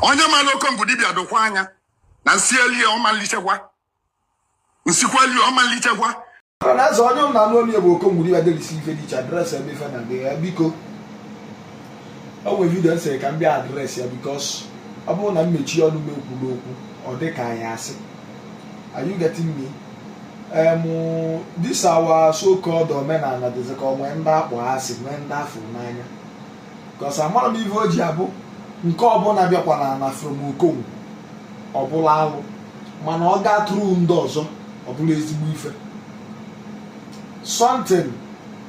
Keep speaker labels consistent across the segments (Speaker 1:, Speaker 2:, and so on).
Speaker 1: Onye mara Okongwu dibịa dokwa anya na nsị elie ọmalichekwa, nsikwa elie ọmalichekwa.
Speaker 2: Na eze onye m na-anụ olu ya bụ Okongwu dibịa delisi ife dị iche address ebe ife na ya. Biko, o nwere video nsịrị ka m bịa address ya, because ọ bụrụ na m mechie ọnụ m ekwuru okwu, ọ dị ka anyị asị. Are you getting me? This our so called omenala dịzị ka onwe ndị akpọ asị, nwee ndị afọ n'anya, because amara m ife o ji abụ nke ọbụla bịakwara na from Okongwu ọbụla alụ, mana ọ gaa through ndị ọzọ, ọ bụla ezigbo ife. Something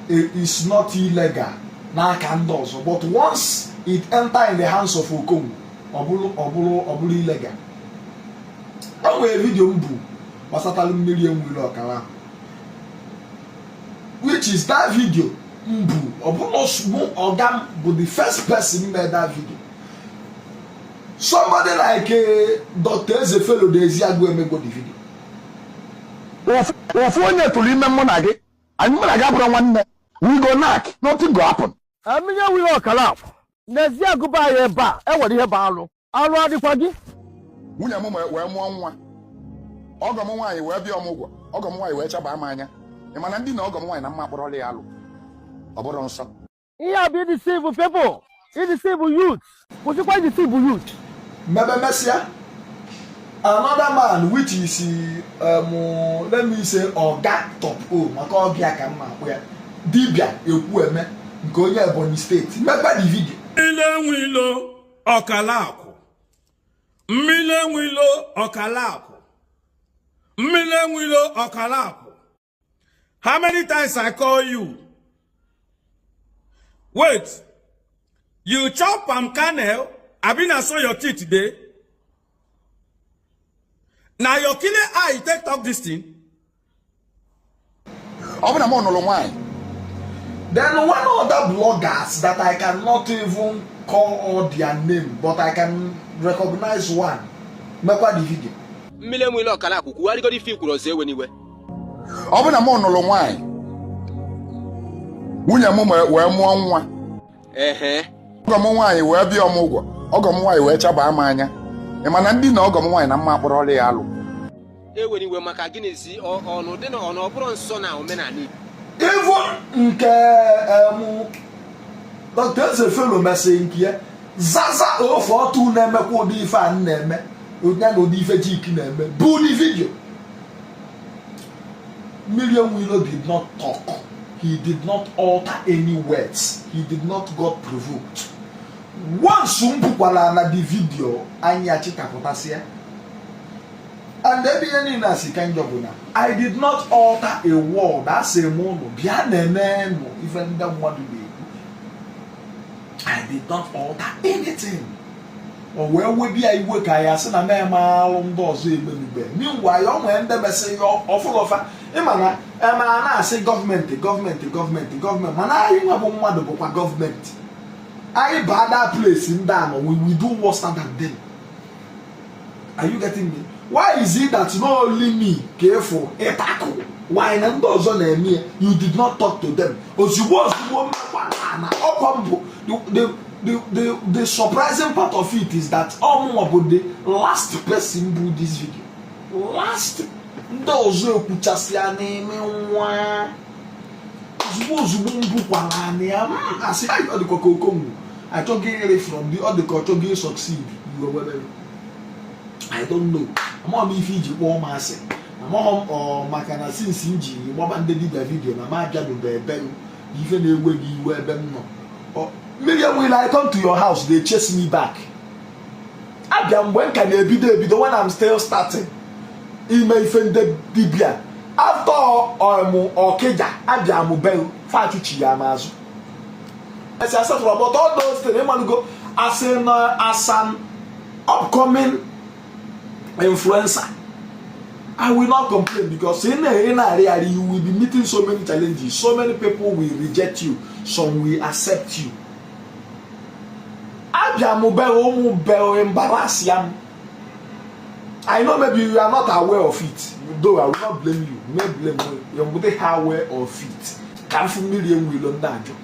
Speaker 2: is not illegal n'aka ndị ọzọ, but once it enter in the hands of Okongwu, ọ bụrụ illegal. O nwere video m bụ gbasatara mmiri enwere ọkara, which is that video m bụ ọbụla mụ ọga m bụ the first person made that video. Somebody like Dr. Ezefelo Deziagu emego the video.
Speaker 1: Ofu onye tụrụ ime, mụ na gị, anyị mụ na gị abụrụ nwanne. We go knack, nothing go happen.
Speaker 3: Mmiri enweghị ọkara akwụ n'ezi agụba anyị ebe a enwere ihe bụ alụ alụ adịkwa gị.
Speaker 1: Nwunye m wee mụọ nwa, ọgọ m nwaanyị wee bịa ọmụgwọ, ọgọ m nwaanyị wee chaba m anya. Ị mana ndị na ọgọ m nwaanyị na mma akpọrọla ya alụ, ọ bụrụ nsọ.
Speaker 3: Ihe a bụ ideceive people, ideceive youth. Kwụsịkwa ideceive youth.
Speaker 2: Mmebe mesịa, another man, which is let me say Oga Top O, maka ọbịa ka mma akpụ ya, dibịa ekwu eme nke onye Ebonyi Steeti, mekwa the video.
Speaker 4: Mmiri enwilo ọkala akwụ, mmiri enwilo ọkala akwụ, mmiri enwilo ọkala akwụ. How many times I call you? Wait, you chop palm kernel, abi na so your teeth dey? Na your killer eye you take talk this thing?
Speaker 1: Ọ bụ na m nụrụ nwaanyị.
Speaker 2: Then one other bloggers that I cannot even call all their name, but I can recognize one, mekwa the video.
Speaker 5: Mmiri enwele ọkara akwụ, kwugharịgoro ife ikwuru ọzọ, ewe n'iwe.
Speaker 1: Ọ bụ na m nụrụ nwaanyị, nwunye m wee mụọ nwa, ọgọ m nwaanyị wee bịa ọmụgwọ, ọgọ m nwaanyị wee chaba m anya. Ị mana ndị na ọgọ m nwaanyị na mma akpọrọla ya alụ.
Speaker 5: Ewe n'iwe maka gịnịzi? Ọnụ dị na ọnụ ọ bụrụ nsọ na omenala Igbo.
Speaker 2: Even nke Dr. Ezefelo mesịrị nke ya, Zaza ofe otu na-emekwa ụdị ife a m na-eme ya na ụdị ife Jik na-eme bụ ụdị video. Mmiri Enwilo did not talk, he did not alter any words, he did not got provoked. Once m bukwara na the video anyị achịkapụtasịa and ebe ihe niile a si ka njọ bụ na I did not alter a word. Asị m ụnụ bịa na-eme nụ ife ndị mmadụ na-ekwu. I did not alter anything. O wee webịa iwe ka ya sị na m eme alụ ndị ọzọ emenube. Meanwhile, o nwee ndị mesịrị ya ọfụrụfa. Ịma na eme a na-asị gọọmenti, gọọmenti, gọọmenti, gọọmenti, mana anyị nwa bụ mmadụ bụkwa gọọmenti. Anyị baa that place ndị a nọ, we will do worse than them. Are you getting me? Why is it that not only me ka ịfụ ịtakụ? Why na ndị ọzọ na-eme ya, you did not talk to them? Ozugbo ozugbo mmekwa na ọkwa mbụ, the surprising part of it is that ọmụnwa bụ the last person bụ this video last. Ndị ọzọ ekwuchasịa n'ime nwa. Ozugbo ozugbo m bukwara na ya, asị "Ai, ọ dịkwa ka Okongwu achọghị iri from the, ọ dịka ọ chọghị succeed iwe webere." I don't know, amaghị m ife iji kpọọ m asị. Amaghị m ọ maka na since m ji gbaba ndị dibịa video na m abịanube ebe m ife na-ewe gị iwe ebe m nọ. Mmiri enwere, I come to your house, they chase me back. Abịa mgbe m ka na-ebido ebido, when I'm still starting ime ife ndị dibịa, after ọmụ ọkịja abịa m be fachuchi ya m azụ esi asatọrọ. But all those things, ịmalụgo, as in as an upcoming influencer, I will not complain, because in ị na-arị, you will be meeting so many challenges. So many people will reject you, some will accept you. Abịa m be ụmụ be embarrass ya m. I know maybe you are not aware of it, though I will not blame you. May blame you you are aware of it. Ka m fụ mmiri enwilo ndị ajọ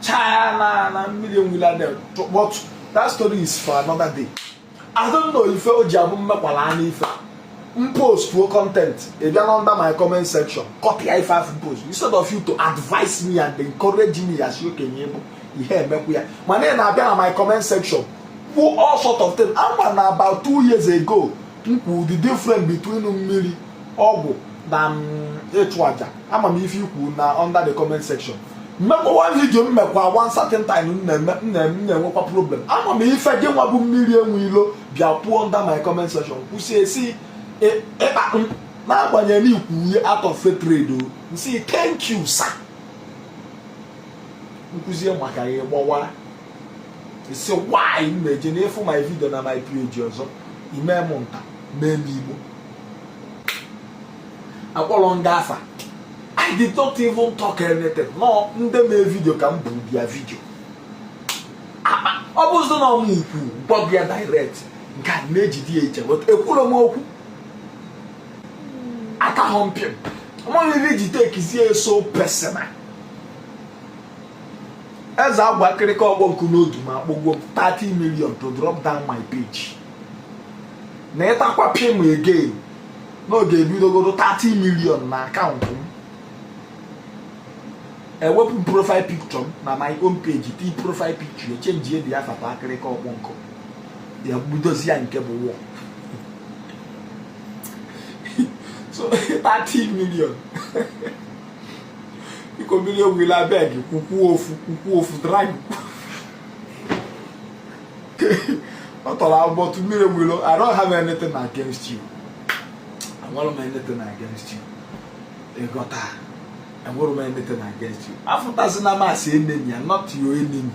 Speaker 2: chaa na mmiri enwilo adị, but That story is for another day. I don't know ife o ji abụ mmekwala anya ife m postuo content, ị bịa na under my comment section, copy ife afụ post instead of you to advise me and encourage me as okenye bụ ihe emekwu ya. Mana ị na-abịa na my comment section, kwuo all sort of things. Ama na about 2 years ago m kwuru the difference between mmiri, ọgwụ na ịchụ aja. Ama m ife ikwu na under the comment section. Mmekwa one video, mmekwa one certain time m na-eme, m na-enwekwa problem. Ama m ife gị nwa bụ Mmiri Enwe Ilo bịa kwuo under my comment section, kwụsị esi ịkpa n'agbanyeghị na ikwu ihe out of hatred o. Nsi, "Thank you, sir." Nkwuzie maka ya gbawa isi, why m na-eje n'ịfụ my video na my page ọzọ, ime m nta mee m igbo akpọrọ nga afa. I did not even talk anything. No, ndị mee video ka m bụ bịa video akpa. Ọ bụzị na ọmụ ukwu gwa ya direct, nke a na-ejide ya iche, but ekwuro m okwu aka mpịm. Amaghị ihe iji tekizie so personal. Eze agwa akịrịka ọgbọ nkụ n'odu ma akpọgwo m 30 million to drop down my page na ịtakwa pim again n'oge ebidogoro 30 million na akaụntụ m, ewepụ m profile picture m na my own page, ti profile picture, echenjie dị afa akịrịka ọkpọ nkụ ya, bidozi ya nke bụ wọ. So 30 million, biko, mmiri ogwila, abeg, kwukwuo ofu, kwukwuo ofu drag ọ tọrọ agbọtụ. Mmiri ogwilo, I don't have anything against you. Enwere m anything against you? Ịghọta, enwere m anything against you. Afụtazina m as enemy. I'm not your enemy.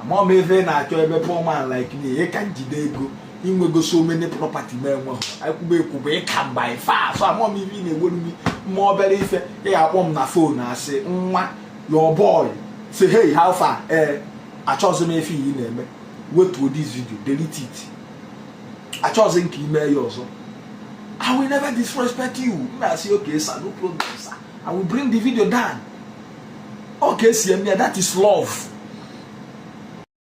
Speaker 2: Ama m ebe ị na-achọ ebe poor man like me. Ị ka njide ego, inwego so many property ma enweghị ekwube ekwube, ị ka m by far. So ama m ife ị na-egweru m. Mma obere ife ị ga-akpọ m na phone, asị nwa your boy, say, "Hey, how far?" Ee, achọghịzị m ife ị na-eme. Wetuo this video, delete it. Achọghịzị nke ime ya ọzọ. I will never disrespect you. M na-asị, "Okay sir, no problem sir, I will bring the video down." Okay, si eme ya, that is love.